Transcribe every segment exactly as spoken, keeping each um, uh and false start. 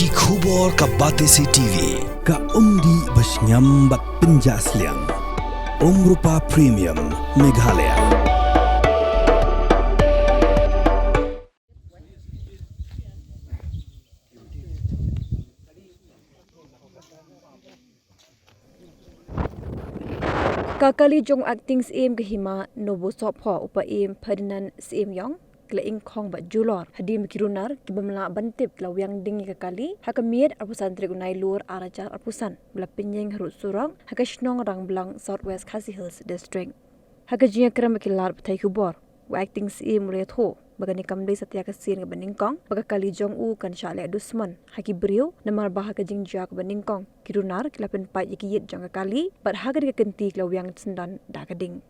Ki khubor ka Batesi T V, ka umdih ba shngiam bad pynjah sliang. Umrupa Premium, Meghalaya. Ka kali jong u Acting Syiem ka Hima Nobosohphoh, u Paiem Ferdinand Syiemiong, ki la ingkhong bad julor hadien ba ki runar kiba ym lah ban tip ki la wiang ding ïa ka kali ha ka miet arphew san tarik u Nailur arhajar arphew san, ba la pynïeng harud surok ha ka shnong Rangblang, South West Khasi Hills District. Ha ka jingïakren bad ki lad pathai khubor, u Acting Syiem u la ïathuh ba kane kam dei satia ka sien kaba nyngkong ba ka kali jong u kan shah leh dusmon ha ki briew, namar ba ha ka jingjia kaba nyngkong ki runar ki la pynpait ïa ki ïit jong ka kali, bad ha kane ka kynti ki la wiang syndon da ka ding.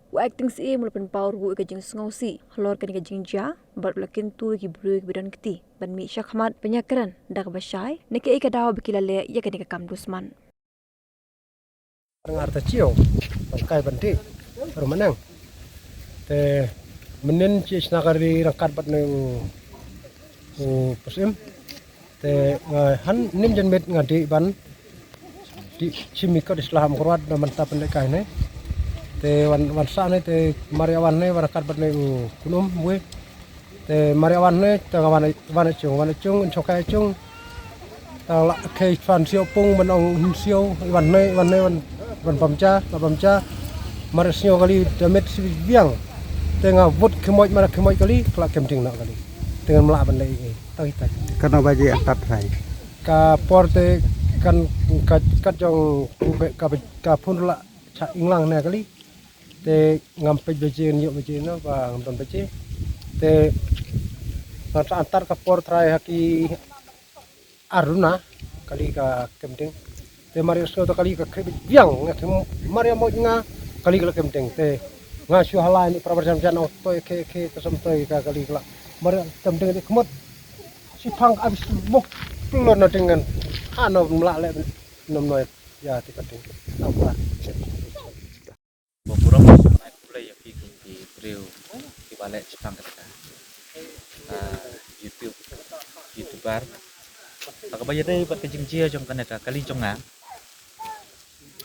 U Acting Syiem u la pynpaw ruh ïa ka jingsngewsih halor kane ka jingjia, bad u la kyntu ïa ki briew kiba don kti ban mih shakhmat ban ïakren da kaba shai na kaei ka daw ba ki la leh ïa kane ka kam dusmon. Ngar ta chiaw, ban kai ban dih, ruh manang. Te mynnin chi sna ka ri rangkat bad ne u, u Paiem. Te nga han nim jan met nga dih ban dih chimi ko di slah am kruat da man ta pen kai ne. Te wan, wan sa ne te mar ïa wan ne wan rangkat bad ne u Kunum we. Te mar ïa wan ne te nga wan, wan chung, wan chung, in chokai chung. Tang la khei fan siaw pung ban ong hun siaw, i wan ne, i wan ne, wan, wan bam ja, la bam ja. Mar ïa sngew kali da met si biang. Te nga vut khmoit, mar khmoit kali, ka la kem ding na kali. Te ngam lah ban leh ei ei. Tang ita. Katno baje antat hai? Ka por te kan, ka, ka jong, ka, ka, ka phun la cha inglang ne kali. Te ngam peit baje, ngan ïoh baje no, ba ngam don baje. Te ngan sa antar ka por trai ha ki ar runa, kali ka kem ding. Te mar ïa sngew ta kali ka khei biang, nga khei mar ïa moj nga, kali ka la kem ding. Te nga shu halai ni para bar jam jan ong toi khe khe ka som toi ka kali ka la. Mar ïa kem ding di khmut. Si phang ka abis buk. Pulon na ding ngan. Ha no mla le nom noi. Ya ti ka ding. Tang pa. Ba burom, ai khublei ïa phi ki, ki briew kiba leh shaphang kata ka, ah, YouTube, YouTuber. Ha kaba ïadei bad ka jingjia jong kane ka kali jong nga.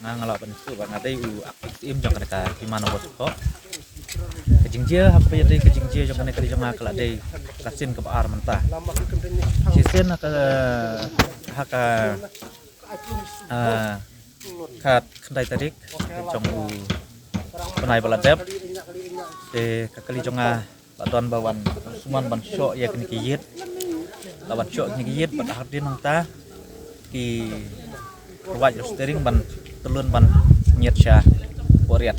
Nga, nga lah ban ïathuh ba nga dei u Acting Syiem jong kane ka Hima Nobosohphoh. Ka jingjia, ha kaba ïadei ka jingjia jong kane ka kali jong nga ka la dei ka sien kaba ar mynta. Shisien ha ka, ha ka, ah, khatkhyndai tarik jong u bnai ba la dep. Te ka kali jong nga la don ba wan sumon ban shoh ïa kine ki ïit. La wan shoh kine ki ïit bad hadien nangta ki rwai rostering ban tylun ban ñiet sha Poriat.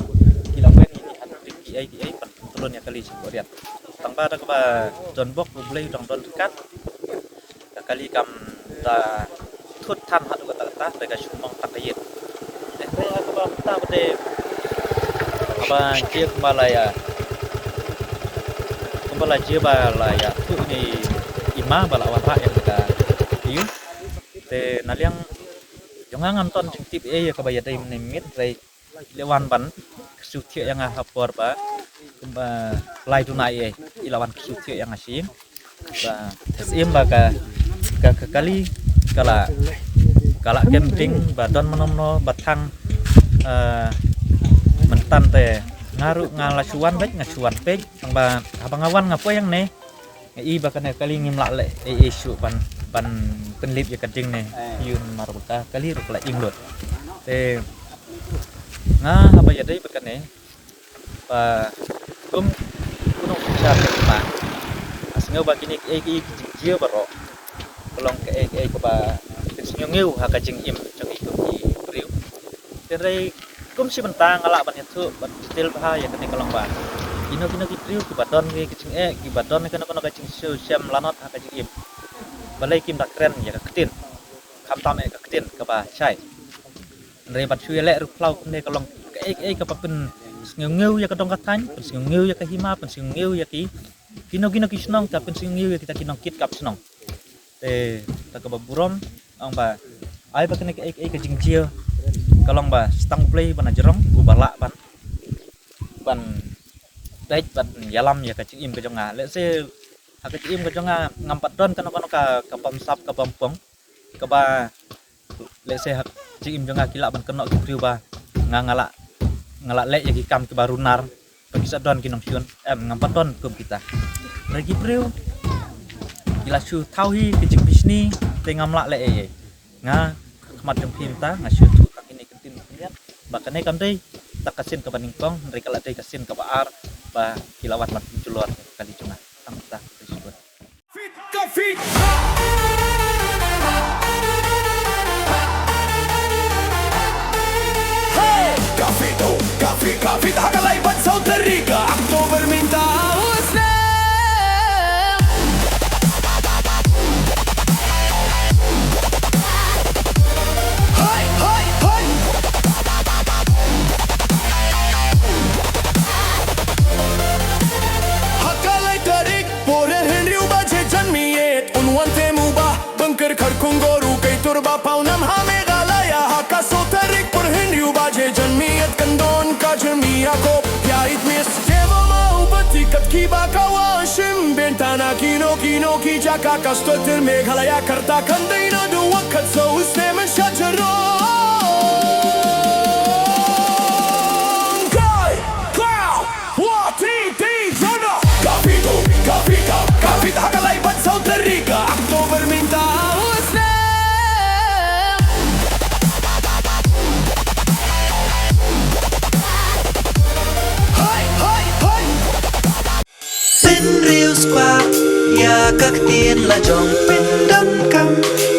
Ki la wen ïa ki hat ki ei ki ei ban tylun ïa kali sha Poriat. Tang ba da kaba don bok U Blei u dang don ryngkat. Ka kali kam da thut than haduh katta katta, te ka shu mong tang ka ïit. Te te ha kaba mynta ba te haba jia kumba la ïa, kumba la jia ba la ïathuh ïa i ma ba la wanrah ïa ka ïing. Te na liang jong nga ngam ton jingtip ei ïa kaba ïadei mynne mynmiet, hynrei i la wan ban kyrsiew thiah ïa nga ha por ba kumba lai duna ei ei, i la wan kyrsiew thiah ïa nga sha ïing. Ba te siem ba ka, ka, ka kali ka la, ka la kem ding ba don mano mano ba thang, eh, mynta te nga ruh nga la shu wan beit, nga shu wan peit, tang ba haba nga wan nga poi hangne. Nga i ba kane ka kali ngim lah leh ei ei shuh ban, ban pynlip ïa ka ding ne. Ïa u namar ba ka kali ruh ka la ing lut. Te nga haba ïadei bad kane ba kum, kum u nongpynshai ka ma, nga sngew ba kine kiei kiei ki jingjia baroh ka long kaei kaei kaba pynsngewngew ha ka jingim jong ngi kum ki briew. Hynrei kum shi bynta nga lah ban ïathuh ban detail bha ïa kane ka long ba kino kino ki briew kiba don ki jingeh, kiba don kano kano ka jingshem lanot ha ka jingim, balei kim da kren ïa ka ktien, khamtam eh ka ktien kaba shai. Hynrei ban shu ïaleh ruh khlaw kumne ka long kaei kaei kaba pynsngewngew ïa ka dong ka thaiñ, pynsngewngew ïa ka hima, pynsngewngew ïa ki kino kino ki shnong, ka pynsngewngew ïa kita ki nongkitkam shnong. Te ta kaba burom ong ba ai ba kane kaei kaei ka jingjia ka long ba sdang U Blei ba na jrong uba lah ban, ban dei ban ïalam ïa ka jingim ka jong nga. Lehse ha ka jingim ka jong nga ngam pat don kano kano ka, ka bamsap ka bampong. kaba lehse ha jingim jong nga ki lah ban kynnoh ki briew ba nga nga lah, nga lah leh ïa ki kam kiba runar, ba ki sa don ki nongshun, em, ngam pat don kum kita. Hynrei ki briew ki la shu thaw hi ki jingbishni, te ngam lah leh ei ei. Nga, khmat jong phi mynta nga shu ïathuh tang kine ki ktien khyndiat ba kane kam dei tang ka sien kaba nyngkong, hynrei ka la dei ka sien kaba ar ba ki la wan ban pynjulor ïa ka kali jong nga. Tang mynta, khublei shibun. Ka Fit. Hey! Ka Fit, oh, ka Fit, ka Fit, ha ka lai bad saw tarik October mynta u snem. Hey, hey, hey. Ha ka lai tarik por hynriew baje janmiet un wan te mu ba Bynker Kharkongor u kai tur ba paw nam ha Meghalaya. Ha ka saw tarik por hynriew baje janmiet kan don ka jingmih ïakob ïa i Miss Debbarma u bati kat kiba ka wan shim bynta na kino kino ki jaka ka sdang ter Meghalaya. Ka rta kan dei naduh wat kat saw snem sha jrong. Kai, kau, wa, ti, ti, zona. Ka Fit, oh, ka Fit, ka, ka Fit, ha ka lai bad saw tarik October mynta u snem. Hai, hai, hai. Pynriewspah ïa ka ktien la jong, pyndonkam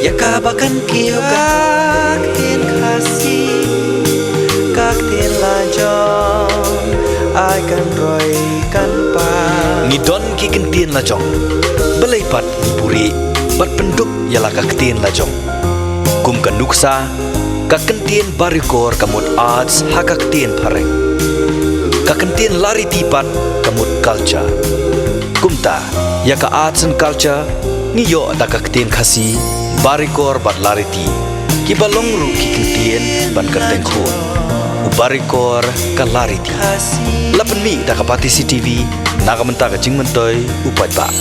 ïa kaba kan kiew ka ktien Khasi, ka ktien la jong ai kan roi kan pang. Ngi don ki ktien la jong, balei pat ngi buhrieh bad pynduk ïa la ka ktien la jong. Kum ka nuksa, ka ktien Barikor ka mut arts ha ka ktien phareng. Ka ktien Lariti pat ka mut culture. Kumta, ïa ka arts and culture ngi ïoh da ka ktien Khasi, Barikor bad Lariti, kiba long ruh ki ktien ban kyrteng khun. U Barikor ka Lariti. La pynmih da ka Batesi TV na ka bynta ka jingmyntoi u paidbah.